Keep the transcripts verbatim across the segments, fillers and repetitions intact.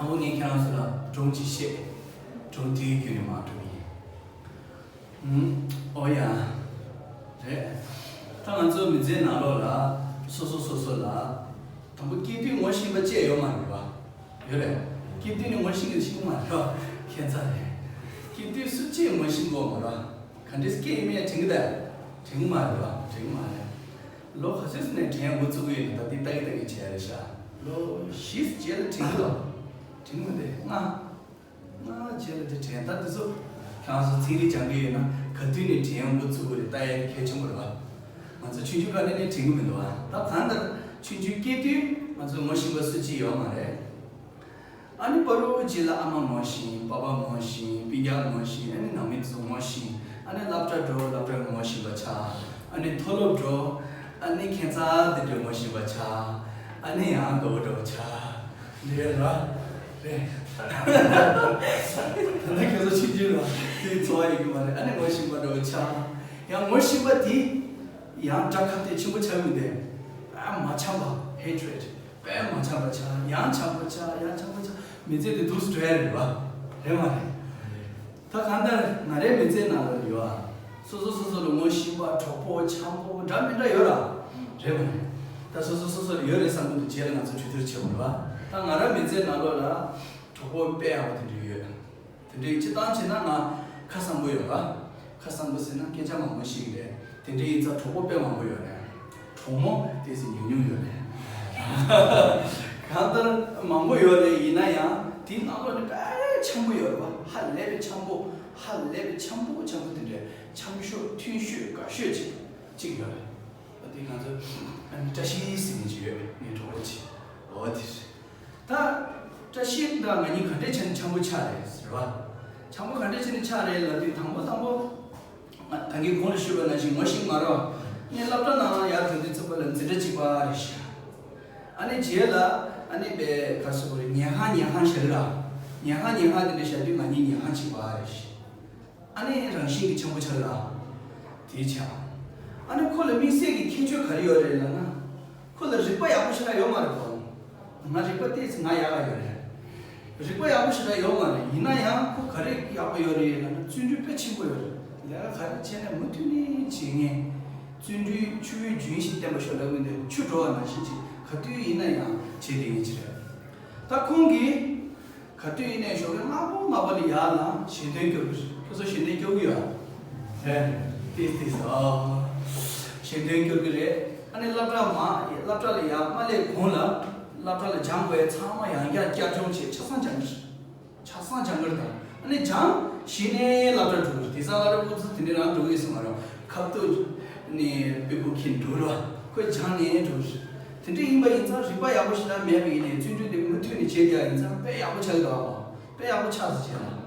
དང་པོ་ངས་ཁྱེད་རང་ཚོ་ལ་སྒྲུང་ཅིག་བཤད། སྒྲུང་དེའི་བརྒྱུད་ནས་མར་འགྲོ་གི་ཡིན། ཨུམ། ཨོ་ཡ། རེད། ད་ང་ཚོ་མི་ཚེའི་ནང་ལོགས་ལ་སོ་སོ་སོ་སོ་ལ་དང་པོ་སྐྱེ་དུས་ངོ་ཤེས་པ་ཅིག་ཡོད་མ་རེད་པ། ཡོད་རེད། སྐྱེ་དུས་ནས་ངོ་ཤེས་ཀྱི་ཤེས་ཀྱི་མ་རེད་པ། ཁྱད་མཚར་རེད། སྐྱེ་དུས་སུ་ཅིག་ངོ་ཤེས་དགོས་མ་རེད་པ། ག་འདྲས་སྐྱེ་ཡིན་མིན་དྲན་གྱི་ད། དྲན་གྱི་མ་རེད་པ། དྲན་གྱི་མ་རེད། ལོ་ག་ཚོད་ནས་དྲན་འགོ་བཙུགས་ཀྱི་ཡོད་ན་ད་འདི་ལྟ་གི་ལྟ་གི་བྱས་རེད་ཤག་ལོ་བཞི་རྗེས་ལ་དྲན་གྱི་འདུག་དྲན་གྱི་མི་འདུག་ལྔ། ལྔ་རྗེས་ལ་དེ་དྲན། ད་དེ་ཚོ་ཁྱེད་རང་ཚོ་ཚན་རིག་སྦྱང་གི་ཡོད་ན་ག་དུས་ནས་དྲན་འགོ་ཚུགས་དགོས་རེད། ལྟ་ཡ་གལ་ཆེན་པོ་རེད་པ། ང་ཚོ་ཆུང་ཆུང་སྒང་ནས་ནས་དྲན་གྱི་མི་འདུག་པ། ད་གང་ལྟར་ཆུང་ཆུང་སྐྱེས་དུས་ང་ཚོ་ངོ་ཤེས་པ་སུ་གཅིག་ཡོད་མ་རེད། ཨ་ནི་བར་དུ་རྗེས་ལ་ཨ་མ་ངོ་ཤེས། པ་ཕ་ངོ་ཤེས། སྤུན་ཀྱག་ངོ་ཤེས། ཨ་ནི་ནང་མི་ཚོ་ངོ་ཤེས། ཨ་ནི་སློབ་གྲྭ་འགྲོ། སློབ་གྲྭ་ངོ་ཤེས་པ་ཆགས། ཨ་ནི་མཐོ་སློབ་འགྲོ། ཨ་ནི་ཁྱད་མཚར་དེ་འདྲ་ངོ་ཤེས་པ་ཆགས། ཨ་ནི་ཡང་དགའ་པོ་འདྲ་པོ་ཆགས། འདི་རེད་པ། རེད། ད་ནི་ཁྱེད་ཚོ་ཆུང་ཆུང་རེད་པ། དེའི་ཚོར་བ་ཡོད་ཀྱི་མ་རེད། ཨ་ནི་ངོ་ཤེས་པ་འདྲ་པོ་ཆགས། ཡང་ངོ་ཤེས་པ་དེ་ཡང་དགྲ་ཁ་གཏད་ཆེན་པོ་ཆགས་མི་འདུག་ཨ་མ་འཆམ་པ། ཧེ་ཊི་རེཌ། དཔེ་མ་འཆམ་པ་ཆགས། ཡང་འཆམ་པ་ཆགས། ཡང་འཆམ་པ་ཆགས། མི་ཚེ་དེ་སྡུག་སུ་འགྲོ་ཡ་རེད་པ། རེད་མ་རེད། ད་གང་ལྟར་ང་རའི་མི་ཚེའི་ནང་ལ་ཡོད་ཨ། སོ་སོ་སོ་སོ་ལ་ངོ་ཤེས་པ། གྲོགས་པོ། འཆམ་པོ་འདྲ་མི་འདྲ་ཡོད་ར། རེད་མ་རེད། ད་སོ་སོ་སོ་སོ་ལ་ཡོད་རེད་བསམ་གྱི་འདུག་རྗེས་ལ་ང་ཚོ་གྲོས་བསྡུར་བྱེད་དགོས་རེད་པ། ད་ང་རའི་མི་ཚེའི་ནང་ལོགས་ལ་གྲོགས་པོ་དཔེ་ཡག་པོ་དེ་འདྲ་ཡོད། དེ་འདྲའི་སྤྱིར་བཏང་བྱས་ན་ང་ཁ་གསང་པོ་ཡོད་པ། ཁ་གསང་པོ་ཟེར་ན་སྐད་ཆ་མང་པོ་བཤད་ཀྱི་རེད། དེ་འདྲའི་ཡིན་ཙང་གྲོགས་པོ་དཔེ་མང་པོ་ཡོད་རེད། གྲོགས་མོ་ཏོག་ཙམ་ཉུང་ཉུང་ཡོད་རེད། གང་ལྟར་མང་པོ་ཡོད་རེད། ཡིན་ན་ཡང་དེའི་ནང་ལོགས་ནས་དཔེ་འཆམ་པོ་ཡོད་རེད་པ། ཧ་ལས་པའི་འཆམ་པོ། ཧ་ལས་པའི་འཆམ་པོ་འཆམ་པོ་དེ་འདྲའི་འཆམ་ཤོས་མཐུན་ཤོས་དགའ་ཤོས་ཅིག་ཅིག་ཡོད་རེད། ཨ་དེ་ང་ཚོ་ཨ་ནི་བཀྲ་ཤིས་ཟེར་མཁན་ཅིག་ཡོད་པས། ངའི་གྲོགས་པོ་ཅིག་འོ་དེ་རེད། ད་བཀྲ་ཤིས་དང་ང་གཉིས་ག་འདྲས་བྱས་ནས་འཆམ་པོ་ཆགས་རེད་ཟེར་བ། འཆམ་པོ་ག་འདྲས་བྱས་ནས་ཆགས་རེད་ལབ་དུས་དང་པོ་དང་པོ། ང་ད་གིན་གོང་ལ་ཞུས་པ་ནང་བཞིན་ངོ་ཤེས་མ་རེད་པ། ངས་སློབ་གྲྭ་ནང་ལ་ཡར་འགྲོ་དུས་ཙམ་པ་ལ་འཛིན་གྲྭ་གཅིག་པ་རེད་ཤག་ཨ་ནི་རྗེས་ལ་ཨ་ནི་དཔེ་ག་རེ་ཟེར་དགོས་རེད། ཉལ་ཁང་ཉལ་ཁང་བཞག་ར། ཉལ་ཁང་ཉལ་ཁང་དེ་འདྲ་བཞག་དུས་ང་གཉིས་ཉལ་ཁང་གཅིག་པ་རེད་ཤག་ཨ་ནི་རང་བཞིན་གྱིས་འཆམ་པོ་ཆགས་ལ། དེའི་ཆ། ཨ་ནི་ཁོ་ལ་དམིགས་བསལ་གྱི་ཁྱད་ཆོས་ག་རེ་ཡོད་རེད་ལབ་ན། ཁོ་ལ་རིག་པ་ཡག་པོ་ཞེ་དྲག་ཡོད་མ་རེད་ཁོ། ང་རིག་པ་ཏོག་ཙམ་ང་ཡག་ག་ཡོད་རེད། རིག་པ་ཡག་པོ་ཞེ་དྲག་ཡོད་མ་རེད། ཡིན་ན་ཡང་ཁོ་ག་རེ་ཡག་པོ་ཡོད་རེད་ལབ་ན་བརྩོན་འགྲུས་དཔེ་ཆེན་པོ་ཡོད་རེད། ལས་ཀ་ག་རེ་བྱས་ནས་མུ་མཐུད་ནས་བྱེད་མཁན། བརྩོན་འགྲུས་ཆུ་བོའི་རྒྱུན་བཞིན་བསྟེན་པ་ཞོག་ལབ་མི་འདུག་ཆུ་འགྲོ་བ་ནང་བཞིན་བྱེད། ག་དུས་ཡིན་ན་ཡང་བྱེད་བསྡད་མཁན་ཅིག་རེད། ད་ཁོང་གིས། ག་དུས་ཡིན་ནའི་ཞོགས་ཀས་སྔ་པོ་སྔ་པོ་ལ་ཡར་ལངས་ཞལ་འདོན་སྐྱོར་གྱི་རེད། ཁྱོད་ཚོ་ཞལ་འདོན་སྐྱོར་གྱི་ཡོད་ཨ། རེད། ཏིས་ཏིས་ཨ། ཞལ་འདོན་སྐྱོར་གྱི་རེད། ཨ་ནི་སློབ་གྲྭ་མ་སློབ་གྲྭ་ལ་ཡར་མ་སླེབས་གོང་ལ་སློབ་གྲྭ་ལ་སྦྱང་དགོས་ཚང་མ་ཡང་བསྐྱར་བསྐྱར་སྦྱོང་བྱས་ཆ་ཚང་སྦྱང་གི་རེད། ཆ་ཚང་སྦྱང་གི་རེད་ད། ཨ་ནི་སྦྱང་ཞེས་ནས་སློབ་གྲྭ་འགྲོ་གི་རེད། དེང་སང་སློབ་གྲྭ་སློབ་ཚོ་དེ་འདྲ་རང་འགྲོ་གི་ཡོད་ས་མ་རེད། ཁ་ཐུག་ནས་པི་ཀུ་ཁྱེར་འགྲོ་ར། ཁོས་སྦྱངས་ནས་འགྲོ་གི་རེད། དེ་འདྲ་ཡིན་པ་ཡིན་ཙང་རིག་པ་ཡག་པོ་ཞེ་དྲག་མེད་པ་ཡིན་ནའི་བརྩོན་འགྲུས་དེ་མུ་མཐུད་ནས་བྱས་བསྡད་ཡིན་ཙང་དཔེ་ཡག་པོ་ཆགས་ཀྱི་འདུག་ཨ། དཔེ་ཡག་པོ་ཆགས་སུ་བྱས་ལ།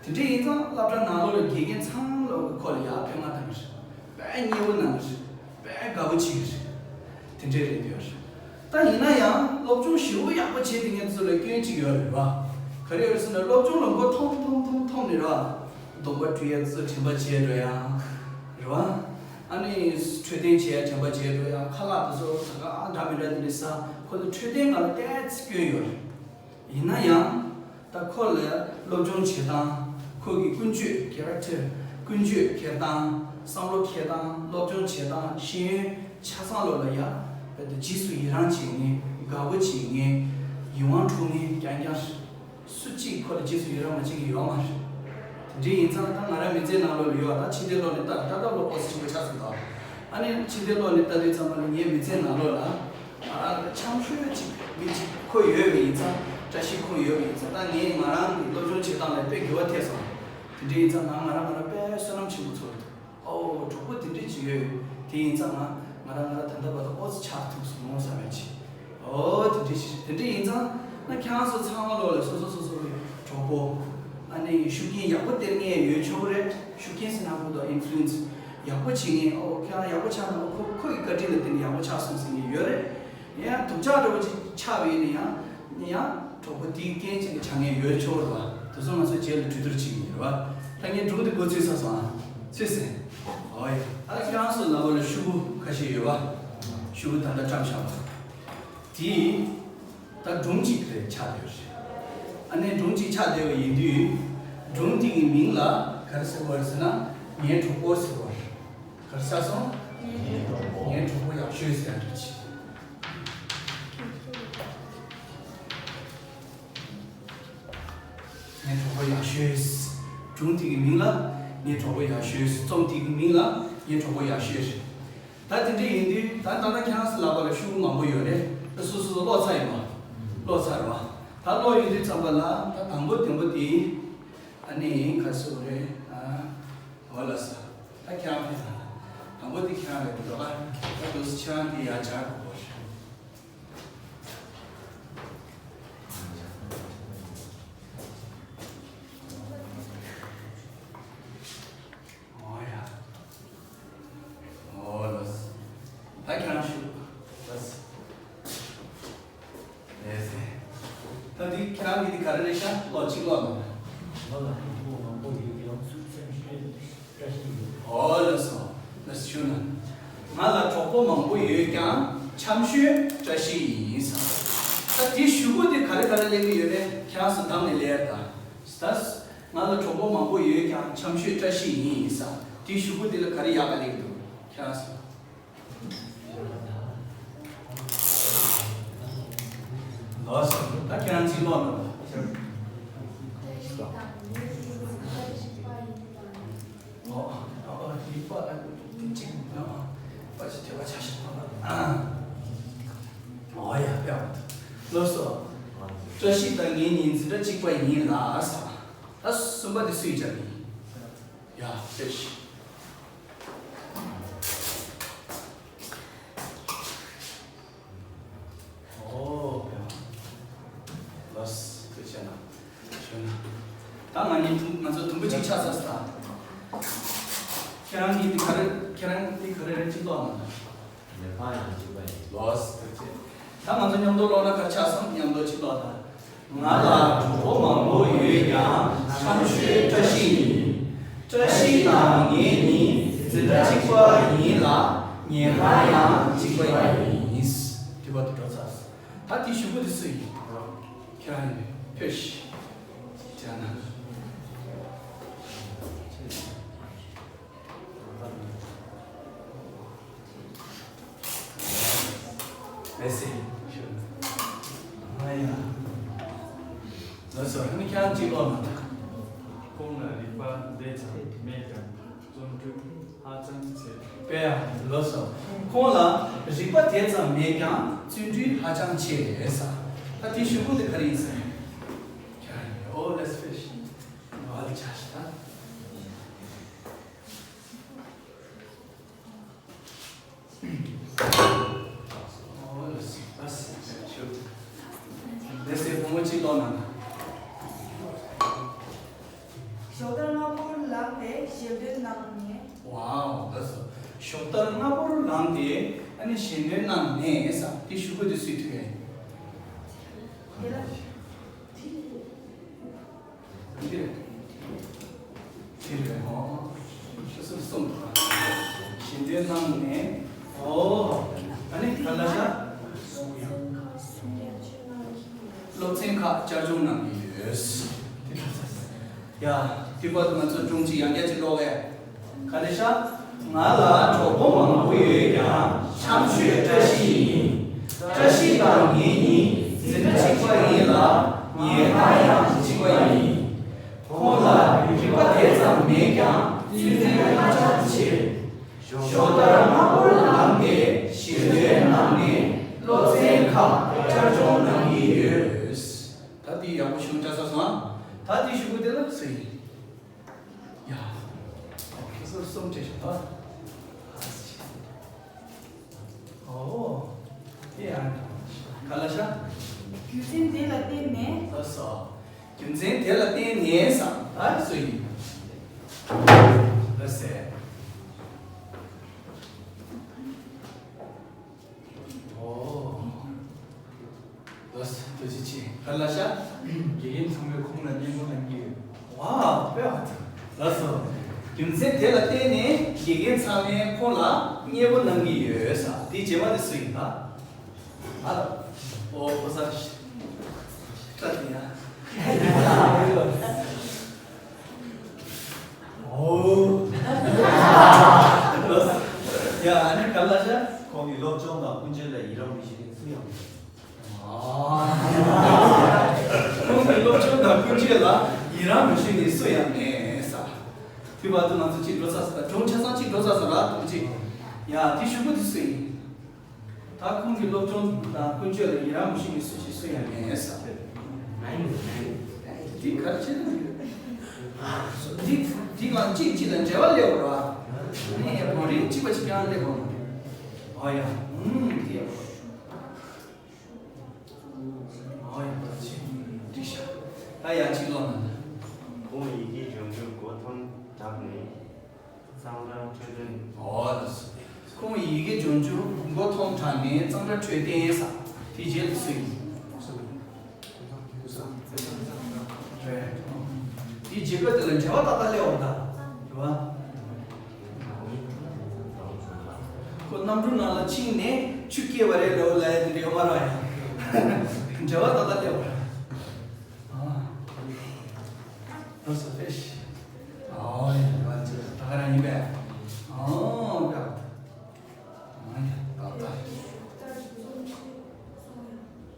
དེ་འདྲ་ཡིན་ཙང་སློབ་གྲྭ་ནང་ལོགས་ལ་དགེ་རྒན་ཚང་མ་ལོག་གི་ཁོ་ལ་ཡག་སྤྲོད་མ་བཏང་གི་རེད། དཔེ་མཉེས་པོ་གནང་གི་རེད། དཔེ་དགའ་པོ་བྱེད་ཀྱི་རེད། དེ་འདྲ་རེད་འདུག་ཨ། ད་ཡིན་ན་ཡང་སློབ་སྦྱོང་ཞེ་པོ་ཡག་པོ་བྱེད་དེ་ངེད་ཚོ་ལ་སྐྱོན་གཅིག་ཡོད་རེད་བ། ག་རེ་ཡོད་རེད་ཟེར་ན་སློབ་སྦྱོང་ལ་མགོ་འཐོམ་འཐོམ་འཐོམ་འཐོམ་ནས་ར། གདོང་པ་བཀྲུ་ཡ་ཚོ་དྲན་པ་བརྗེད་འགྲོ་ཡ། རེད་བ། ཨ་ནི་འཕྲོད་བསྟེན་བྱེད་ཡ་དྲན་པ་བརྗེད་འགྲོ་ཡ། ཁ་ལག་དེ་ཚོ་ད་ག་འདྲ་མི་འདྲ་དེ་འདྲ་ཟ། ཁོ་ཚོ་འཕྲོད་བསྟེན་སྒང་ལ་ཏོག་ཙམ་སྐྱོན་ཡོད་རེད། ཡིན་ན་ཡང་། ད་ཁོ་ལ་སློབ་སྦྱོང་བྱེད་སྟངས། ཁོ་གི་ཀུན་སྤྱོད་ཀེ་རེག་ཊར། ཀུན་སྤྱོད་འཁྱེར་སྟངས། བསམ་བློ་འཁྱེར་སྟངས། སློབ་སྦྱོང་བྱེད་སྟངས། ཤེས་ཡོན་ཆ་ཚང་ལོགས་ལ་ཡ། རྦད་དེ་རྗེས་སུ་ཡི་རང་བྱེད་མཁན། དགའ་པོ་བྱེད་མཁན། ཡིད་དབང་འཕྲོག་མཁན་རྐྱང་རྐྱང་རེད། སུ་གཅིག་ཁོ་ལ་རྗེས་སུ་ཡི་རང་མ་བྱེད་མཁན་ཡོད་མ་རེད། དེ་འདྲ་ཡིན་ཙང་ད་ང་རང་མི་ཚེའི་ནང་ལོགས་ལ་ཡོད་པ། ད་ཕྱི་ལྟས་ལོགས་ནས་ལྟ། ད་ལྟ་ལོ་ཨོ་ཙི་ཆེན་པོ་ཆགས་སོང་ད། ཨ་ནི་ཕྱི་ལྟས་ལོགས་ནས་ལྟ་དུས་ཙམ་པ་ལ་ངའི་མི་ཚེའི་ནང་ལོགས་ལ། ང་རང་གི་འཆམ་ཤོས་ཅིག་མི་གཅིག་ཁོ་ཡོད་པ་ཡིན་ཙང་། བཀྲ་ཤིས་ཁོང་ཡོད་པ་ཡིན་ཙང་། ད་ངས་ང་རང་གི་སློབ་སྦྱོང་བྱེད་སྟངས་ལ་དཔེ་འགྱུར་བ་ཐེབས་སོང་། དེ་འདྲ་ཡིན་ཙང་ང་ང་རང་ང་རང་དཔེ་བསོད་ནམས་ཆེན་པོ་ཚོར་འདུག་ཨོ། གྲོགས་པོ་དེ་འདྲ་ཅིག་ཡོད། དེ་ཡིན་ཙང་ང་ང་རང་ང་རང་ད་ལྟ་བར་དུ་ཨོ་ཙི་ཆགས་ཐུབ་སོང་བསམ་ཡ་ཅིག་ཨོ། དེ་འདྲ་ཞིག་དེ་འདྲ་ཡིན་ཙང་ན་ཁྱེད་རང་ཚོ་ཚང་མ་ལོགས་ལ་སོ་སོ་སོ་སོ་གི་གྲོགས་པོ། ཨ་ནི་ཤུགས་རྐྱེན་ཡག་པོ་སྟེར་མཁན་ཡོད་ཆོག་གི་རེད། ཤུགས་རྐྱེན་ཟེར་ན་ཁོ་ད་ཨིན་ཕུ་ལུ་ཨེན་སི་ཡག་པོ་བྱེད་མཁན། ཨོ། ཁྱེད་རང་ཡག་པོ་ཆགས་ན། ཨོ། ཁོ་ཁོ་ཡི་བཀའ་དྲིན་ལ་བརྟེན་ནས་ཡག་པོ་ཆགས་སོང་ཟེར་མཁན་ཡོད་རེད། ཡང་སྡུག་ཅག་འདྲ་པོ་ཅིག་ཆགས་པ་ཡིན་ན་ཡང་ཡང་གྲོགས་པོ་དེའི་རྐྱེན་ཅིག་ལ་ཆགས་མཁན་ཡོད་ཆོག་རེད་བ། དེ་ཚོ་ང་ཚོ་རྗེས་ལ་གྲོས་བསྡུར་བྱེད་ཀྱི་ཡིན་རེད་བ། ད་ངས་སྒྲུང་དེ་འགོ་ཚུགས་ཚར་སོང་ཨ། ཚུད་སོང་། ཨོ་ཡ། ཨ་ལ་ཁྱེད་རང་ཚོ་ལ་བ་ལ་ཤོག་བུ་ཁ་ཤས་ཡོད་བ། ཤོག་བུ་ད་ལྟ་བཀྲམ་བཞག་པ། དེ་ད་སྒྲུང་གཅིག་རེད། ཆགས་ཡོད་རེད། ཆགས་བསྡད་པ་ཡིན་དུས། སྒྲུང་དེ་གི་མིང་ལ་ག་རེ་ཟེར་བ་རེད་ཟེར་ན། ངའི་གྲོགས་པོ་ཟེར་བ་རེད། ག་རེ་ཆགས་སོང་། ངའི་གྲོགས་པོ་ཡག་ཤོས་ཟེར་ཡ་འདྲ་ཅིག་ངའི་གྲོགས་པོ་ཡག་ཤོས། སྒྲུང་དེ་གི་མིང་ལ་ངའི་གྲོགས་པོ་ཡག་ཤོས། རྩོམ་དེ་གི་མིང་ལ་ངའི་གྲོགས་པོ་ཡག་ཤོས་རེད། ད་དེ་འདྲ་ཡིན་དུས་ད་ད་ལྟ་ཁྱེད་རང་ཚོ་ལག་པ་ལ་ཤོག་གུ་མང་པོ་ཡོད་རེད། ད་སོ་སོ་སོ་ཀློག་ཚར་ཡིན་པ། ཀློག་ཚར་རེད་པ། ད་ཀློག་ཡོང་དུས་ཙམ་པ་ལ་ད་དང་པོ་དང་པོ་དེ། ཨ་ནི་ག་རེ་ཟེར་དགོས་རེད། ཨ། འོ་ལགས་སོ། ད་ཁྱེད་རང་ཕེབས་ན། དང་པོ་དེ་ཁྱེད་རང་རེད་འགྲོ་ག་ད་དུང་ཁྱེད་རང་དེ་ཡར་སྦྱར་དགོས་རེད། འོ་ཡ། འོ་ལགས་སོ། ད་ཁྱེད་རང་བཞུགས། ལགས་སོ། ལགས་སོ། ད་འདི་ཁྱེད་རང་གི་འདི་ག་རེ་རེད་ཤག་ཀློག་གཅིག་ཀློག་དང་། ང་ལ་གྲོགས་པོ་མང་པོ་ཡོད་ཀྱང་འཆམ་ཤོས་བཀྲ་ཤིས་ཡིན། འོ་ལགས་སོ། ལགས་སོ་ཞུ་ན། ང་ལ་གྲོགས་པོ་མང་པོ་ཡོད་ཀྱང་འཆམ་ཤོས་བཀྲ་ཤིས་ཡིན་ས། ད་འདི་གཞུག་གུ་འདི་ག་རེ་ག་རེ་ལེན་གྱི་ཡོད་རེད། ཁྱེད་རང་ཚོ་བདམས་ནས་ལེན་ད། ད། ང་ལ་གྲོགས་པོ་མང་པོ་ཡོད་ཀྱང་འཆམ་ཤོས་བཀྲ་ཤིས་ཡིན་ས། དེའི་གཞུག་གུ་དེ་ལ་ག་རེ་ཡག་ག་ལེགས་འདུག་ཁྱེད་རང་ཚོ། ལགས་སོ། ད་ཁྱེད་རང་ཚིག་ཀློག་གནང་། ཨོ། ཨོ། རིག་པ་ཨ་ནི་གཅིག་ཨ། པ་ཅི་དེ་བ་ཆ་ཤས་པ་ལ། ཨོ་ཡ་ཡ། ལགས་སོ། བཀྲ་ཤིས་དང་ངེད་གཉིས་འཛིན་གྲྭ་གཅིག་པ་ཡིན་ལ་ས། ད་གསུམ་པ་དེ་སུས་བྱས་ནི། ཡ་ཤེས། ཨོ་ཡ། ལགས་སོ། དེ་བྱས་ན། བྱས་ན། ད་ང་གཉིས་དུམ་ང་ཚོ་དུམ་བུ་གཅིག་ཆགས་ཚར་སོང་། ཁྱེད་རང་གཉིས་དེ་ག་རེ་ཁྱེད་རང་དེ་ག་རེ་རེད་གཅིག་ཀློག་གནང་། ཉེར་ལྔ་ཡང་གཅིག་པ་ཡིན། ལགས་སོ། ད་ང་ཚོ་མཉམ་དུ་ཀློག་ན་ག་རེ་ཆགས་སོང་། མཉམ་དུ་གཅིག་ཀློག་དང་། ང་ལ་གྲོགས་པོ་མང་པོ་ཡོད་ཀྱང་འཆམ་ཤོས་བཀྲ་ཤིས་ཡིན། བཀྲ་ཤིས་དང་ངེད་གཉིས་འཛིན་གྲྭ་གཅིག་པ་ཡིན་ལ་ཉེར་ལྔ་ཡང་གཅིག་པ་ཡིན། དེ་བར་དུ་འགྲོ་ཚར་སོང་། ད་དེའི་གཞུག་གུ་དེ་སུ་ཡིན། ཁྱེད་རང་ཡིན་པས། ཕེབས་ཤིག་ཅེ་ན། མེད་ཟེར། ཨ་ཡ། ལགས་སོ། ཨ་ནི་ཁྱེད་རང་གཅིག་ཀློག་གནང་། ཁོང་ལ་རིག་པ་དེ་ཙམ་མེད་ཀྱང་རྩོམ་འབྲི་ཧ་ཅང་ཆེ། དཔེ་ཡ། ལགས་སོ། ཁོང་ལ་རིག་པ་དེ་ཙམ་མེད་ཀྱང་རྩོམ་འབྲི་ཧ་ཅང་ཆེ་རེད་ས། ད་དེའི་གཞུག་གུ་དེ་ག་རེ་ཡིན་ཟེར། ཁྱེད་རང་ཡིན། ཨོ་ལགས་སོ། ཕེབས་ཤིག་ཨོ་ལགས་ཆ་ཤས་ད། ལགས་སོ། ལགས་སོ། ཕུང་པོ་གཅིག་ཀློག་གནང་། ཞོགས་ལྟར་སྔ་པོར་ལངས་ཏེ་ཞལ་འདོན་གནང་ནས། ཝའོ། ལགས་སོ། ཞོགས་ལྟར་སྔ་པོར་ལངས་ཏེ་ཨ་ནི་ཞལ་འདོན་གནང་ནས་ས། དེའི་གཞུག་གུ་དེ་སུས་ཐུག་ཡས། དེ་ལ། འདི་རེད། འདི་རེད། ཨོ། ཤོ་སུ་གསུམ་དང་། ཞལ་འདོན་གནང་ནས། ཨོ། ཨ་ནི་ག་ལ་ཤ། སློབ་ཚན་ཁག་བསྐྱར་སྦྱོང་གནང་གི་ཡོད། ཡ། དེ་བར་དུ་ང་ཚོ་སྒྲུང་གཅིག་ཡང་བསྐྱར་གཅིག་ཀློག་གས། ག་རེ་ཤག་ང་ལ་གྲོགས་པོ་མང་པོ་ཡོད་ཀྱང་འཆམ་ཤོས་བཀྲ་ཤིས་ཡིན། བཀྲ་ཤིས་དང་ངེད་གཉིས་འཛིན་གྲྭ་གཅིག་པ་ཡིན་ལ་ཉེར་ལྔ་ཡང་གཅིག་པ་ཡིན། ཁོང་ལ་རིག་པ་དེ་ཙམ་མེད་ཀྱང་རྩོམ་རིག་ཧ་ཅང་ཆེ། ཞོགས་ལྟར་སྔ་པོར་ལངས་ཏེ་ཞལ་འདོན་གནང་ནས་སློབ་ཚན་ཁག་བསྐྱར་སྦྱོང་གནང་གི་ཡོད། ད་དེ་ཡག་པོ་ཞུ་ཆ་ས་སོང་ཨ། ད་དེ་ཞུ་གི་དེ་ལ་སུ་ཡིན། ཡ། ཨོ་ཁེ་སོ་སོམ་ཆེ་ཤོ་ད། ཨོ། དེ་ཡང་། ག་ལ་ཤ། རྒྱུ་མཚན་དེ་ལ་བརྟེན་ནས། ལགས་སོ། རྒྱུ་མཚན་དེ་ལ་བརྟེན་ནས་ས། ད་སུ་ཡིན། ལགས་སེ། ཨོ། ལགས་སོ། ཐུགས་རྗེ་ཆེ། ག་ལ་ཤ། དགེ་རྒན་ཚང་མས་ཁོང་ལ་སྙན་སྒྲོན་གནང་གི་ཡོད། ཝའོ། དཔེ་བ་ཚ། ལགས་སོ། རྒྱུ་མཚན་དེ་ལ་བརྟེན་ནས་དགེ་རྒན་ཚང་མས་ཁོང་ལ་སྙན་སྒྲོན་གནང་གི་ཡོད་ས། དེའི་རྗེས་མ་དེ་སུ་ཡིན་ད། ཨ་ལ། ཨོ་ཁོ་ས། ཤ་དེ་ཡ། ཀུན་སྤྱོད་ལ་ཡི་རང་མི་ཞུ་ནི་སུ་ཡང་མེད་ས། དུས་བར་དུ་ང་ཚོ་གཅིག་འགྲོ་ཚར་ས་དང་སྒྲུང་ཆ་ཚང་གཅིག་འགྲོ་ཚར་ས་ར་དུམ་གཅིག་ཡ་དེ་ཞུ་གོ་དེ་སུ་ཡིན། ད་ཁོང་གི་སློབ་སྦྱོང་དང་ཀུན་སྤྱོད་ལ་ཡི་རང་མི་ཞུ་ནི་སུ་ཞིག་སུ་ཡང་མེད་ས། འདི་ག་རེ་བྱེད་ན་འདི་འདི་གང་གཅིག་གཅིག་ལ་འབྲེལ་བ་སླེབས་འོ་ར། ཨ་ནི་ཡ་བོ་རིགས་གཅིག་པ་གཅིག་རྐྱང་སླེབས་འོ་མ་རེད། ཨོ་ཡ། ཨུམ་འདི་ཡ། ཨོ་ཡ་ད་ཆེ། འགྲིག་ཤག་ད་ཡ་གཅིག་ལོག་ན་ད། ཁོང་ཡི་གེ་སྦྱོང་རྒྱུ་མགོ་ཐོམ་དྲགས་ནས་གཙང་སྦྲ་འཕྲོད་བསྟེན། ཨོ་ལགས་སོ། ཁོང་ཡི་གེ་སྦྱོང་རྒྱུ་མགོ་ཐོམ་དྲགས་ནས་གཙང་སྦྲ་འཕྲོད་བསྟེན་ས། དེ་རྗེས་ལ་སུ་ཡིན། དེ་རྗེས་ཀ་དེ་ལ་འབྲེལ་བ་ཏག་ཏག་སླེབས་འོང་ད། རེད་བ། ཁོ་གནམ་གྲུ་ནང་ལ་ཕྱིན་ནས་ཆུ་སྐྱེས་པ་རེད་ལབ་ལ་ཡ་དེ་འདྲ་ཡོད་མ་རེད་ཡ། འབྲེལ་བ་ཏག་ཏག་སླེབས་འོང་། ཨ། ལགས་སོ་ཕེ་ཤི། ཨོ་ཡ་ཡ་ཅི་ད་ག་རང་ཡིན་པས། ཨོ་ཡ། ཨོ་ཡ་ད་ད།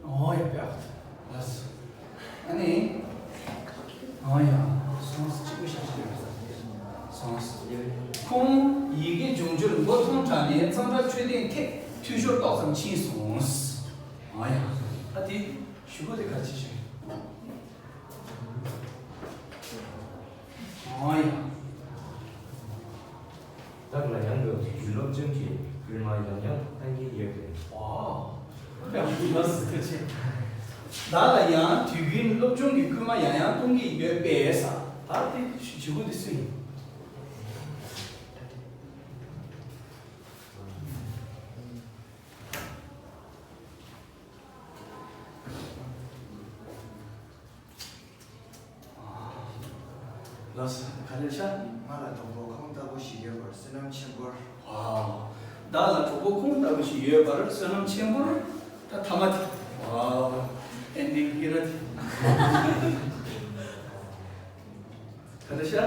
ཨོ་ཡ་ཕེ་ཤི། ལགས་སོ། ཨ་ནི། ཨོ་ཡ། སོང་སི་གཅིག་པུ་ཤ་ཤ་ཡོད་ས། སོང་སི། ཁོང་ཡི་གེ་སྦྱོང་རྒྱུར་མགོ་ཐོམ་དྲགས་ནས་གཙང་སྦྲ་འཕྲོད་བསྟེན་ཐད་འཐུས་ཤོར་ཏོག་ཙམ་ཕྱིན་སོང་། ཨོ་ཡ། ཨ་དེ་ཞུ་གོ་དེ་ག་ཅི་ཞིག་ཨོ་ཡ། བདག་ལ་ཡང་གི་སློབ་སྦྱོང་གི་སྐུལ་མ་ཡང་ཡང་གཏང་གི་ཡོད་པས། ཨོ། བདག་ལ་ཡང་དུས་རྒྱུན་སློབ་སྦྱོང་གི་སྐུལ་མ་ཡང་ཡང་གཏོང་གི་ཡོད་པས་ས། ད་དེ་ཞུ་གོ་དེ་སུ་ཡིན། ལགས་སོ། ག་རེ་ཤག་ང་ལ་གྲོགས་པོ་ཁོང་ལྟ་བུ་ཞིག་ཡོད་པར་བསོད་ནམས་ཆེན་པོར། ཨ། བདག་ལ་གྲོགས་པོ་ཁོང་ལྟ་བུ་ཞིག་ཡོད་པར་བསོད་ནམས་ཆེན་པོར། ད་ཐ་མ་དེ། ཨ། ཨེན་ཌིང་ཡིན་ན་དེ། ག་རེ་ཤག་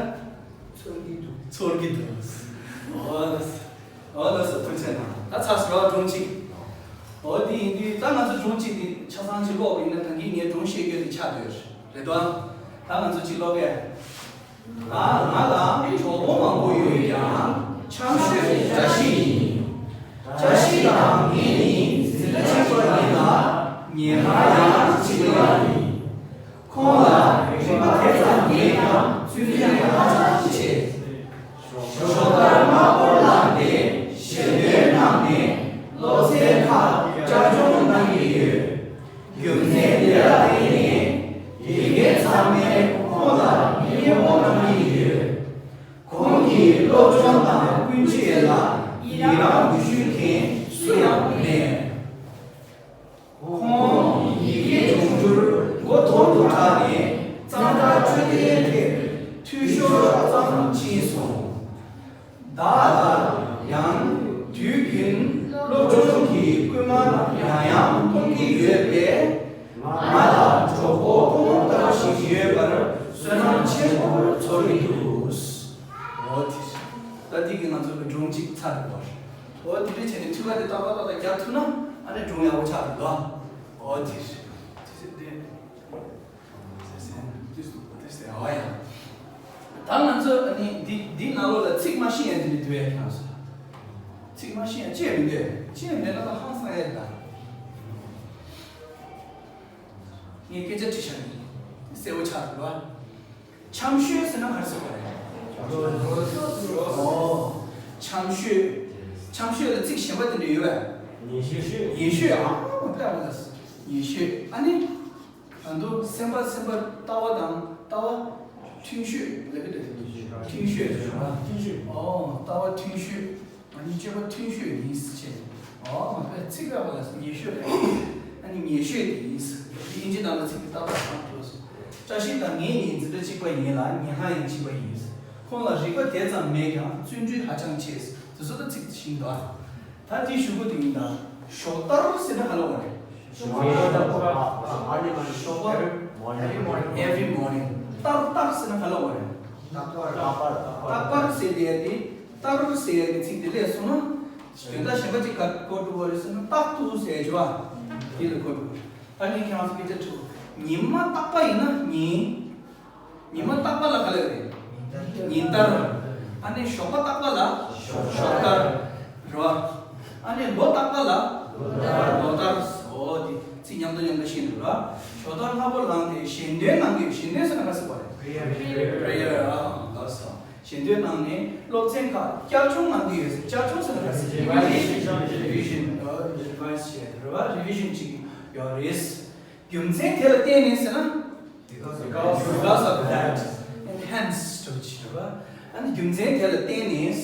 ཚོར་གྱི་འདུག་ཚོར་གྱི་འདུག་ཨོ་ལགས་སོ། ཨོ་ལགས་སོ་ཐུགས་རྗེ་གནང་། ད་ཚར་སོང་སྒྲུང་གཅིག་ཨོ་དེ་ཡིན་དུས་ད་ང་ཚོ་སྒྲུང་གཅིག་དེ་ཆ་ཚང་ཅིག་ཀློག་པ་ཡིན་ན་ད་གིན་ངས་སྒྲུང་བཤད་རྒྱུ་དེ་ཆགས་བསྡད་རེད་དོ། ད་ང་ཚོ་ཅིག་ཀློག་གས། ང་ང་ལ་གྲོགས་པོ་མང་པོ་ཡོད་ཀྱང་འཆམ་ཤོས་བཀྲ་ཤིས་ཡིན། བཀྲ་ཤིས་དང་ངེད་གཉིས་འཛིན་གྲྭ་གཅིག་པ་ཡིན་ལ་ཉལ་ཁང་ཡང་གཅིག་པ་ཡིན། ཁོང་ལ་རིག་པ་དེ་ཙམ་མེད་ཀྱང་བརྩོན་འགྲུས་ཧ་ཅང་ཆེ། ཞོགས་ལྟར་སྔ་པོར་ལངས་ཏེ་ཞལ་འདོན་གནང་ནས་སློབ་ཚན་ཁག་བསྐྱར་སྦྱོང་གནང་གི་ཡོད། རྒྱུ་མཚན་དེ་ལ་བརྟེན་ནས་དགེ་རྒན་ཚང་མས་ཁོང་ལ་མཉེས་པོ་གནང་གི་ཡོད། ཁོང་གི་སློབ་སྦྱོང་དང་ཀུན་སྤྱོད་ལ་ཡི་རང་མི་ཞུ་མཁན་སུ་ཡང་མེད། ཁོང་ཡི་གེ་སྦྱོང་རྒྱུར་མགོ་ཐོམ་དུ་དྲགས་ནས་གཙང་སྦྲ་འཕྲོད་བསྟེན་ཐད་འཐུས་ཤོར་ཏོག་ཙམ་ཕྱིན་སོང་། བདག་ལ་ཡང་དུས་རྒྱུན་སློབ་སྦྱོང་གི་སྐུལ་མ་ཡང་ཡང་གཏོང་གི་ཡོད་པས། ང་ལ་གྲོགས་པོ་ཁོང་ལྟ་བུ་ཞིག་ཡོད་པར་བསོད་ནམས་ཆེན་པོར་ཚོར་གྱི་འདུག་འོ་དེ་རེད། ད་འདི་གིས་ང་ཚོ་གི་སྒྲུང་གཅིག་ཚར་འདུག་འོ་དེ་འདྲ་བྱས་ནས་ཐུགས་ཁ་དེ་ཏག་ཏག་ཏག་ཏག་རྒྱག་ཐུབ་ན་ཨ་ནི་སྒྲུང་ཡག་པོ་ཆགས་འདུག་འོ་དེ་རེད། དེ་ད་ང་ཚོ་ཨ་ནི་འདི་འདི་ནང་ལོགས་ལ་ཚིག་མ་ཤེས་ཡ་དེ་འདྲ་འདུག་ཡ་ཁྱེད་རང་ཚོ། ཚིག་མ་ཤེས་ཡ་ཅི་ཡང་མི་འདུག་ཅི་ཡང་མེད་ན་ད་ཧང་སང་ཡ་རེད་ད། ངས་སྐད་ཆ་དྲིས་ཤག་ནི་གསལ་པོ་ཆགས་འདུག་བ། འཆམ་ཤོས་ཟེར་ན་ག་རེ་ཟེར་བ་རེད། ཨོ། འཆམ་ཤོས། འཆམ་ཤོས་ལ་ཚིག་གཞན་པ་དེ་འདྲ་ཡོད་པས། ཉེ་ཤོས། ཉེ་ཤོས་ཨ་མ་པ་ལ་ཉེ་ཤོས་ཨ་ནི། ད་དུང་སེམས་པ་སེམས་པ་ལྟ་བ་དང་ལྟ་བ་མཐུན་ཤོས་ལབ་ཀྱི་འདུག་མཐུན་ཤོས་རེད་བ། མཐུན་ཤོས། ཨོ་ལྟ་བ་མཐུན་ཤོས། ང་གཉིས་སྤྱོད་པ་མཐུན་ཤོས་ཡིན་ཟེར་བྱས། ཨོ་མ་དཔེ་ཚིག་རགས་པ་ལ་ཉེ་ཤོས་རེད། ཨ་ནི་ཉེ་ཤོས་དེ་ཡིན་ཟེར། དབྱིན་ཇི་ནང་ལ་ཚིག་དེ་ཏག་ཏག་བྱུང་སོང་། བཀྲ་ཤིས་དང་ངེད་གཉིས་འཛིན་གྲྭ་གཅིག་པ་ཡིན་ལ་ཉལ་ཁང་ཡང་གཅིག་པ་ཡིན་ཟེར། ཁོང་ལ་རིག་པ་དེ་ཙམ་མེད་ཀྱང་བརྩོན་འགྲུས་ཧ་ཅང་ཆེ་ཟེར། དེ་ཚོ་ད་ཚིག་དེ་ཤིང་འདུག་ཨ། ད་དེའི་གཞུག་གུ་དེ་ཡིན་ད། ཞོགས་ལྟར་ཟེར་ན་ག་ལ་བ་རེད། ཞོགས་པ། Every morning. ལྟར་ལྟར་ཟེར་ན་ག་ལ་བ་རེད། རྟག་པར། རྟག་པར་ཟེར་དེ་དེ་ལྟར་ཟེར་ཡ་གི་ཚིག་དེ་ལས་སོང་ན། དོན་དག་གཞན་པ་ཅིག་ག་གོ་འགྲོ་བ་རེད་ཟེར་ན་རྟག་ཏུ་ཟེར་ཡ་ཅིག་བ། དེ་ལ་གོ་འགྲོ། ད་ངས་ཁྱེད་རང་ཚོ་སྐད་ཆ་དྲི་བ། ཉི་མ་རྟག་པ་ཡིན་ན་ཉིན། ཉི་མ་རྟག་པ་ལ་ག་ལབ་རེད། ཉིན་ལྟར། ཨ་ནི་ཞོགས་པ་རྟག་པ་ལ་ཞོགས་ལྟར། རེད་བ། ཨ་ནི་ལོ་རྟག་པ་ལ་ལོ་ལྟར། ལོ་ལྟར། འོ་དེ་ཚིག་མཉམ་དུ་མཉམ་དུ་ཤེས་འདུག་ར། ཞོགས་ལྟར་སྔ་པོ་ལངས་ཏེ་ཞལ་འདོན་གནང་གི། ཞལ་འདོན་ཟེར་ན་ག་ཟེར་བ་རེད། Prayer། Prayer། ཨ་ལགས་སོ། ཞལ་འདོན་གནང་ནས་སློབ་ཚན་ཁག་བསྐྱར་སྦྱོང་གནང་གི་ཡོད། བསྐྱར་སྦྱོང་ཟེར་ན་ག་ཟེར། Revision། Revision། ཨ་revise་བྱས་རེད་བ། Revision་བྱེད་ཀྱི་ཡོད་རེད། རྒྱུ་མཚན་དེ་ལ་བརྟེན་ནས་ཟེར་ན། Because of that, and hence དུ་བྱེད་པ། ཨ་ནི་རྒྱུ་མཚན་དེ་ལ་བརྟེན་ནས།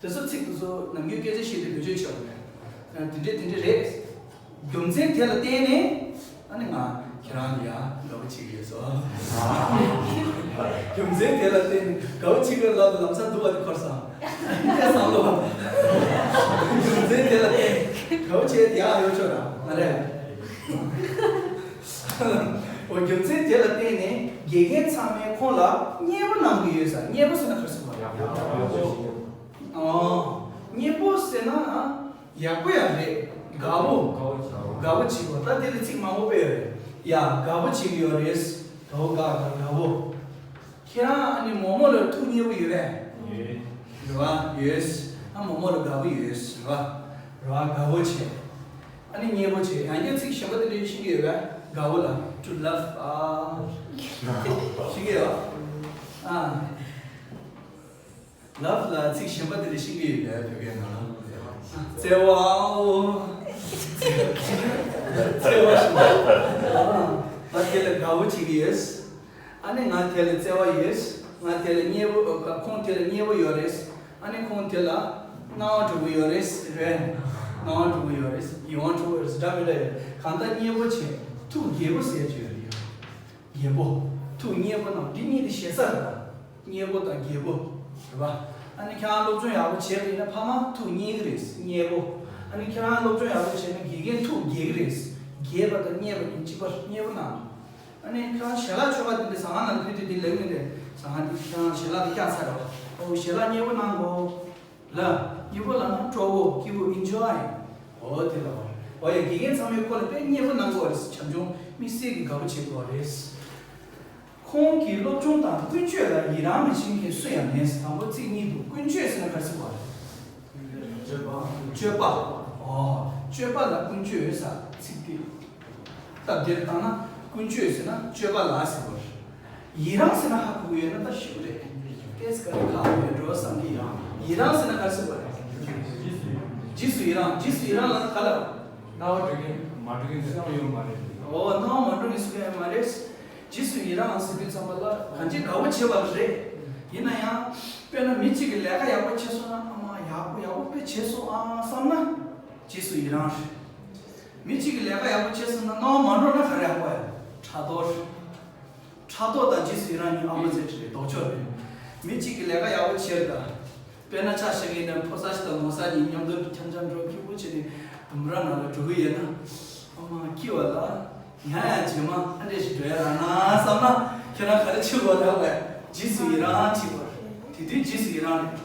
དེ་ཚོ་ཚིག་དེ་ཚོ་ནམ་རྒྱུན་སྐད་ཆ་བཤད་དུས་བེད་སྤྱོད་བྱེད་པ་རེད། དེ་འདྲས་དེ་འདྲས་རེད། རྒྱུ་མཚན་དེ་ལ་བརྟེན་ནས་ཨ་ནི་ང་ཁྱེད་རང་ལ་ཡ་དགའ་པོ་བྱེད་ཀྱི་ཡོད་སོ། རྒྱུ་མཚན་དེ་ལ་བརྟེན་ནས་དགའ་པོ་བྱེད་ཀྱི་ཡོད་ལབ་དུས་ལམ་སང་སྡུག་པ་དེ་འཁོར་སོང་། དེ་བསམ་བློ། རྒྱུ་མཚན་དེ་ལ་བརྟེན་ནས་དགའ་པོ་བྱེད་དེ་ཡག་ཡོད་ཆོག་ར་མ་རེད། འོ་རྒྱུ་མཚན་དེ་ལ་བརྟེན་ནས་དགེ་རྒན་ཚང་མས་ཁོང་ལ་མཉེས་པོ་གནང་གི་ཡོད་ས། མཉེས་པོ་ཟེར་ན་ག་རེ་ཟེར་བ་རེད། ཨོ། མཉེས་པོ་ཟེར་ན་ཡག་པོ་ཡང་རེད། དགའ་བོ། དགའ་བོ་བྱེད་པ། ད་དེ་ལ་ཚིག་མང་པོ་དཔེ་ཡོད་རེད། ཡ་དགའ་བོ་བྱེད་ཀྱི་ཡོད་རེད། དགའ་བོ་དགའ་དགའ་བོ། ཁྱེད་རང་ཨ་ནི་མོག་མོག་ལ་ཐུགས་མཉེས་པོ་ཡོད་པས། ཡོད། རེད་བ། ཡོད། ཨ་མོག་མོག་ལ་དགའ་བོ་ཡོད། རེད་བ། རེད་བ། དགའ་བོ་བྱེད། ཨ་ནི་མཉེས་པོ་བྱེད། ཡང་བསྐྱར་ཚིག་གཞན་པ་དེ་འདྲ་ཤེས་ཀྱི་ཡོད་པས། དགའ་བོ་ལ་to love ཨ། ཤེས་ཀྱི་ཡོད། ཨ། love ལ་ཚིག་གཞན་པ་དེ་འདྲ་ཤེས་ཀྱི་ཡོད་པས་བོད་སྐད་ནང་ལ། བརྩེ་བའོ། བརྩེ་བ་ཞིག་ཨ། ང་དེ་ལ་དགའ་བོ་བྱེད་ཀྱི་ཡོད། ཨ་ནི་ང་དེ་ལ་བརྩེ་བ་ཡོད། ང་དེ་ལ་མཉེས་པོ། ཨ། ཁོང་དེ་ལ་མཉེས་པོ་ཡོད་རེད། ཨ་ནི་ཁོང་དེ་ལ་སྣང་བ་འགྲོ་གི་ཡོད་རེད། རེད། སྣང་བ་འགྲོ་གི་ཡོད་རེད། ཡིད་དབང་འགྲོ་གི་ཡོད་རེད། འདྲ་མི་འདྲ་ཡོད། གང་ལྟར་མཉེས་པོ་བྱེད། ཐུགས་དགྱེས་པོ་ཟེར་གྱི་ཡོད་རེད། དགྱེས་པོ། ཐུགས་མཉེས་པོ་གནང་། འདི་གཉིས་དེ་ཞེ་ས་རེད་པ། མཉེས་པོ་དང་དགྱེས་པོ། རེད་པ། ཨ་ནི་ཁྱེད་རང་སློབ་སྦྱོང་ཡག་པོ་བྱས་པ་ཡིན་ན་ཕ་མ་ཐུགས་མཉེས་ཀྱི་རེད། མཉེས་པོ། ཨ་ནི་ཁྱེད་རང་སློབ་སྦྱོང་ཡག་པོ་བྱས་ན་དགེ་རྒན་ཐུགས་དགྱེས་ཀྱི་རེད། དགྱེས་པ་དང་མཉེས་པ་གཉིས་གཅིག་པ། མཉེས་པོ་གནང་། ཨ་ནི་ཁྱེད་རང་ཞལ་ལག་མཆོད་པ་འདི་འདྲ་ཟ་ཁང་ནང་ཕུལ་དུས་འདི་ལེགས་མི་འདུག་ཟ་ཁང་འདི་ཁྱེད་རང་ཞལ་ལག་འདི་བཀྱག་ཚར་རེད་པ། ཨོ་ཞལ་ལག་མཉེས་པོ་གནང་དགོས། ལ། མཉེས་པོ་ལབ་ན་སྤྲོ་བོ་སྐྱིད་པོ། enjoy། འོ་དེ་ལ་བ། འོ་ཡ་དགེ་རྒན་ཚང་མས་ཁོ་ལ་དཔེ་མཉེས་པོ་གནང་དགོས་རེད། བྱམས་སྐྱོང་དམིགས་བསལ་གྱི་དགའ་པོ་བྱེད་དགོས་རེད། ཁོང་གི་སློབ་སྦྱོང་དང་ཀུན་སྤྱོད་ལ་ཡི་རང་མི་བྱེད་མཁན་སུ་ཡང་མེད། དང་པོ་ཚིག་གཉིས་འདུག་ཀུན་སྤྱོད་ཟེར་ན་ག་རེ་ཟེར་བ་རེད། སྤྱོད་པ། སྤྱོད་པ། འོ། སྤྱོད་པ་ལ་ཀུན་སྤྱོད་ཟེར་ཚིག་དེ། སྟབས་བདེར་བཏང་ན་ཀུན་སྤྱོད་ཟེར་ན་སྤྱོད་པ་ལ་ཟེར་བ་རེད། ཡི་རང་ཟེར་ན་ཧ་གོ་གི་ཡོད་ན་ད་ཞུ་གི་རེད། ཏེས་ག་རེ་ཁག་ཡོད་འགྲོ་བསམ་གི་ཡང་། ཡི་རང་ཟེར་ན་ག་རེ་ཟེར་བ་རེད། རྗེས་སུ་ཡི་རང་། རྗེས་སུ་ཡི་རང་ལ་ག་ལ། སྣང་བ་འགྲོ་མཁན་མ་འགྲོ་མཁན་སུ་ཡང་ཡོད་མ་རེད། འོ་སྣང་བ་མ་འགྲོ་མཁན་སུ་ཡང་ཡོད་མ་རེད། རྗེས་སུ་ཡི་རང་ཟེར་དུས་ཙམ་པ་ལ་གང་ཅི་དགའ་བོ་བྱེད་པ་རེད། ཡིན་ན་ཡང་། དཔེར་ན་མི་གཅིག་གིས་ལས་ཀ་ཡག་པོ་བྱས་སོང་ན། ཨ་མ་ཡག་པོ་ཡག་པོ་དཔེ་བྱས་སོང་ཨ་བསམ་ན། རྗེས་སུ་ཡི་རང་རེད། མི་གཅིག་གིས་ལས་ཀ་ཡག་པོ་བྱས་སོང་ན་སྣང་བ་མ་འགྲོ་ན་ག་རེ་ཡག་པོ་ཡ། ཕྲག་དོག་རེད། ཕྲག་དོག་དང་རྗེས་སུ་ཡི་རང་གཉིས་ཨ་མ་ཟེར་གྱི་རེད། ལྡོག་ཕྱོགས་རེད། མི་གཅིག་གིས་ལས་ཀ་ཡག་པོ་བྱས་ད། དཔེར་ན་ཆ་བཞག་གི་ཡིན་ན་ཕོ་གསར་ཞིག་དང་མོ་གསར་གཉིས་མཉམ་དུ་འཆམ་འཆམ་འགྲོ་སྐྱིད་པོ་བྱས་ནས་ལྡུམ་ར་ནང་ལ་འགྲོ་གི་ཡོད་ན། ཨ་མ་སྐྱིད་པ་ལ། ང་ཡང་རྗེས་མ་ཨ་འདྲས་ཞིག་འགྲོ་ཡ་རག་ན་བསམ་ན་ཁྱེད་རང་ག་རེ་བྱེད་དགོས་རེད་བས། རྗེས་སུ་ཡི་རང་བྱེད་དགོས་རེད། དེ་དུས་རྗེས་སུ་ཡི་རང་རེད།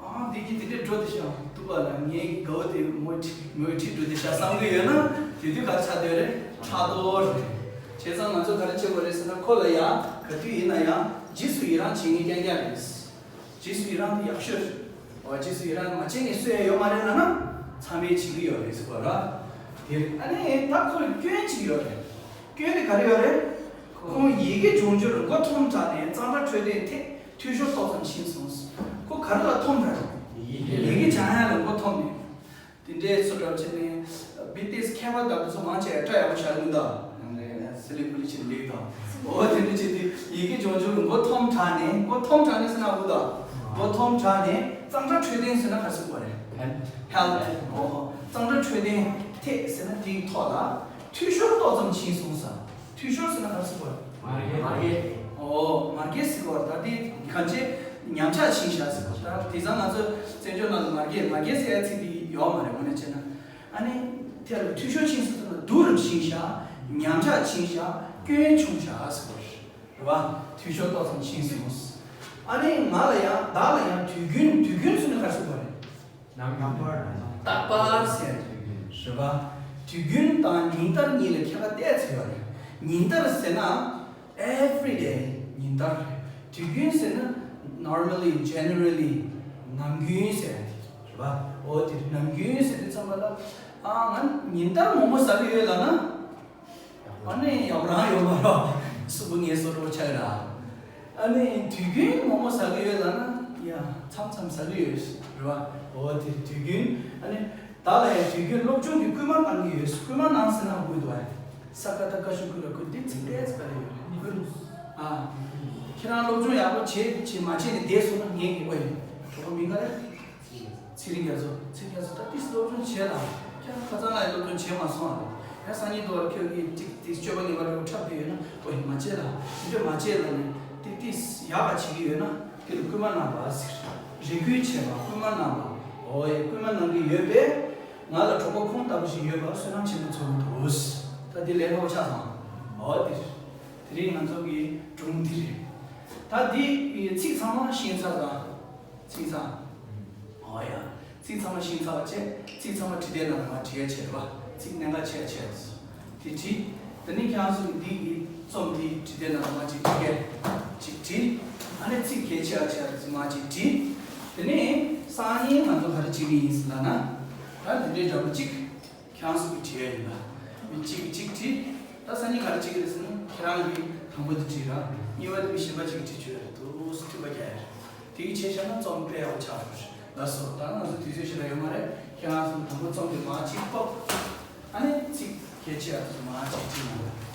ཨ་འདི་གཉིས་དེ་འདྲས་འགྲོ་དེ་ཤག་འདུག་པ་ལ་ངའི་དགའ་བོ་དེ་མོ་ཁྲིད་མོས་ཁྲིད་འགྲོ་དེ་ཤག་བསམ་གི་ཡོད་ན་དེ་དུས་ག་རེ་ཆགས་བསྡད་རེད། ཕྲག་དོག་རེད། བྱས་ཙང་ང་ཚོ་ག་རེ་བྱེད་དགོས་རེད་ཟེར་ན་ཁོ་ལ་ཡང་ག་དུས་ཡིན་ན་ཡང་རྗེས་སུ་ཡི་རང་བྱེད་མཁན་རྐྱང་རྐྱང་རེད། རྗེས་སུ་ཡི་རང་དེ་ཡག་ཤོས་རེད། འོ་རྗེས་སུ་ཡི་རང་མ་བྱེད་མཁན་སུ་ཡང་ཡོད་མ་རེད་ལབ་ན་ཚང་མས་བྱེད་ཀྱི་ཡོད་རེད་ཟེར་བ་ར། དེ་རེད། ཨ་ནི་ད་ཁོ་ལ་སྐྱོན་གཅིག་ཡོད་རེད། སྐྱོན་དེ་ག་རེ་ཡོད་རེད། ཁོང་ཡི་གེ་སྦྱོང་རྒྱུར་མགོ་འཐོམ་དྲགས་ནས་གཙང་སྦྲ་འཕྲོད་བསྟེན་ཐད་འཐུས་ཤོར་ཏོག་ཙམ་ཕྱིན་སོང་། ཁོ་ག་རེ་ལ་འཐོམ་དྲགས། ཡི་གེ་སྦྱང་ཡ་ལ་མགོ་འཐོམ་ནས། དེ་འདྲའི་ཚོ་འདྲ་བྱས་ནས་བི་ཏི་ཨེས་མཁས་པ་དག་ཚོ་མང་ཆེ་སྐྲ་ཡག་པོ་བཞར་མི་འདུག་སི་ལི་ཀུ་ལི་ཆེ་ལེགས་དང་། འོ་དེ་འདྲ་བྱས་ཏེ་ཡི་གེ་སྦྱོང་རྒྱུར་མགོ་འཐོམ་དྲགས་ནས། མགོ་འཐོམ་དྲགས་ནས་ཟེར་ན་འུ་དང་། མགོ་འཐོམ་དྲགས་ནས་གཙང་སྦྲ་འཕྲོད་བསྟེན་ཟེར་ན་ག་རེ་ཟེར་དགོས་རེད། ཧེལ་ཐི། ཧེལ་ཐི། འོ་གཙང་སྦྲ་འཕྲོད་བསྟེན་ཐད་ཟེར་ན་དེའི་ཐོག་ལ་འཐུས་ཤོར་ཏོག་ཙམ་ཕྱིན་སོང་ས། འཐུས་ཤོར་ཟེར་ན་ག་རེ་ཟེར་དགོས་རེད། མར་གད། མར་གད། འོ་མར་གད་ཟེར་དགོས་རེད། ད་དེ་གང་ཅི་ཉམས་ཆག་ཕྱིན་བཞག་ཟེར་དགོས་རེད། ད་དེང་སང་ང་ཚོ་བཙན་བྱོལ་ནང་ལ་མར་གད་མར་གད་ཟེར་ཡ་ཚིག་དེ་ཡོད་མ་རེད། དངོས་གནས་བྱས་ན། ཨ་ནི་དེ་ལ་འཐུས་ཤོར་ཕྱིན་ཟེར་ན་སྡུག་རུ་ཕྱིན་བཞག་ཉམས་ཆག་ཕྱིན་བཞག་སྐྱོན་བྱུང་བཞག་ཟེར་དགོས་རེད། རེད་བ། འཐུས་ཤོར་ཏོག་ཙམ་ཕྱིན་སོང་། ཨ་ནི་ང་ལ་ཡང་བདག་ལ་ཡང་དུས་རྒྱུན། དུས་རྒྱུན་ཟེར་ན་ག་རེ་ཟེར་དགོས་རེད། རྟག་པར་ཟེར། རེད་བ། དུས་རྒྱུན་དང་ཉིན་ལྟར་གཉིས་ལ་ཁྱད་པར་ཏོག་ཙམ་ཡོད་རེད། ཉིན་ལྟར་ཟེར་ན་every day ཉིན་ལྟར་རེད། དུས་རྒྱུན་ཟེར་ན་normally, generally ནམ་རྒྱུན་ཟེར་རེད་པ། འོ་དེ་ནམ་རྒྱུན་ཟེར་དུས་ཙམ་པ་ལ་ཨ་ང་ཉིན་ལྟར་མོག་མོག་ཟ་གི་ཡོད་ལབ་ན། ཨ་ནི་ཡག་རང་ཡོད་མ་རེད། སུ་བུ་ངལ་གསོ་འདྲ་པོ་ཆགས་ཡོད་ལ། ཨ་ནི་དུས་རྒྱུན་མོག་མོག་ཟ་གི་ཡོད་ལབ་ན་ཡ་མཚམས་མཚམས་ཟ་གི་ཡོད་རེད་པ། འོ་དེ་དུས་རྒྱུན་ཨ་ནི་བདག་ལ་ཡང་དུས་རྒྱུན་སློབ་སྦྱོང་གི་སྐུལ་མ་གནང་གི་ཡོད། སྐུལ་མ་གནང་ཟེར་ན་དགོས་འདུག་ཨ། ས་ཀ་ད་ཀ་ཤུ་ཀུ་ར་ཀུ་འདི་ཚིག་འདས་ཚིག་ག་རེ་ཡོད་རེད། ཨ། ཁྱེད་རང་སློབ་སྦྱོང་ཡག་པོ་བྱེད་བྱེད་མ་བྱེད་ནས་བསྡད་སོང་ན་ངས་ཀྱི་ཨོ་ཡིན། གྲོགས་པོ་མིང་ག་རེ། ཚེ་རིང་རྒྱ་མཚོ། ཚེ་རིང་རྒྱ་མཚོ་ད་ཏིས་སློབ་སྦྱོང་བྱས་ལ། ཁྱེད་རང་ཁ་སང་ལ་ཡང་སློབ་སྦྱོང་བྱས་མ་སོང་ཨ། ཡང་སང་ཉིན་དུ་བར་ཁྱོད་ཀྱིས་ཏིག་ཏིག་སྤྱོད་པ་ངན་པ་འདྲ་པོ་འཁྲབ་བསྡད་ཡོད་ན་ཨོ་ཡིན་མ་བྱེད་ལ། འདི་འདྲ་མ་བྱེད་ལ་ནས་ཏིག་ཏིས་ཡག་ག་བྱེད་ཀྱི་ཡོད་ན་ཁྱོད་ཀྱིས་སྐུལ་མ་གནང་བ་ཟེར། རེ་སྐུལ་བྱས་པ་སྐུལ་མ་གནང་བ། ཨོ་ཡེ་སྐུལ་མ་གནང་གི་ཡོད་པས། ང་ལ་གྲོགས་པོ་ཁོང་ལྟ་བུ་ཞིག་ཡོད་པ་བསོད་ནམས་ཆེན་པོ་ཚོར་འདུག་ད་འདི་ལས་སླ་པོ་ཆགས་སོང་། ཨོ་དེ་རེད། དེ་རིང་ང་ཚོ་གི་སྒྲུང་འདི་རེད། ད་འདི་ཚིག་ཚང་མ་ཤེས་ཚར་ཙང་། ཚིག་ཚང་། ཨོ་ཡ། ཚིག་ཚང་མ་ཤེས་ཚར་བ་བྱས། ཚིག་ཚང་མ་བྲིས་དེབ་ནང་ལ་མར་བྲིས་ཡ་བྱས་རེད་པ། ཚིག་གནད་འགག་ཆེ་ཡ་བྱས། དེ་བྲིས། དེ་ནས་ཁྱེད་རང་ཚོ་གི་འདི་གི་རྩོམ་འདི་བྲིས་དེབ་ནང་ལ་མར་ཅིག་བྲིས་གས། ཅིག་བྲིས། ཨ་ནི་ཚིག་གལ་ཆེ་བ་ཆེ་བ་ཚིག་མར་ཅིག་བྲིས། དེ་ནས་སང་ཉིན་ང་ཚོ་ག་རེ་བྱེད་ཀྱི་ཡིན་ཟེར་ལབ་ན། ད་འདི་འདྲའི་འདྲ་པོ་ཅིག་ཁྱེད་རང་ཚོ་གི་བྲིས་ཡ་ཡིན་ལ། མི་གཅིག་གིས་གཅིག་བྲིས། ད་སང་ཉིན་ག་རེ་བྱེད་ཀྱི་རེད་ཟེར་ན་ཁྱེད་རང་གིས་དང་པོ་འདི་བྲིས་ར། གཉིས་པ་འདི་མི་གཞན་པ་ཅིག་གིས་བྲིས་བཅུག་ཡ་རེད་འདུག་མཐུན་པ་རྒྱག་ཡ་རེད། དེ་གི་བྱས་བཞག་ན་རྩོམ་དཔེ་ཡག་པོ་ཆགས་འགྲོ་རེད། ལགས་སོ། ད་ང་ཚོ་དུས་ཚོད་ཞེ་དྲག་ཡོད་མ་རེད། ཁྱེད་རང་ཚོ་དང་པོ་རྩོམ་དེ་མར་ཅིག་ཕབ། ཨ་ནི་ཚིག་གལ་ཆེ་བ་དེ་ཚོ་མར་ཅིག་བྲིས་གནང་རོགས།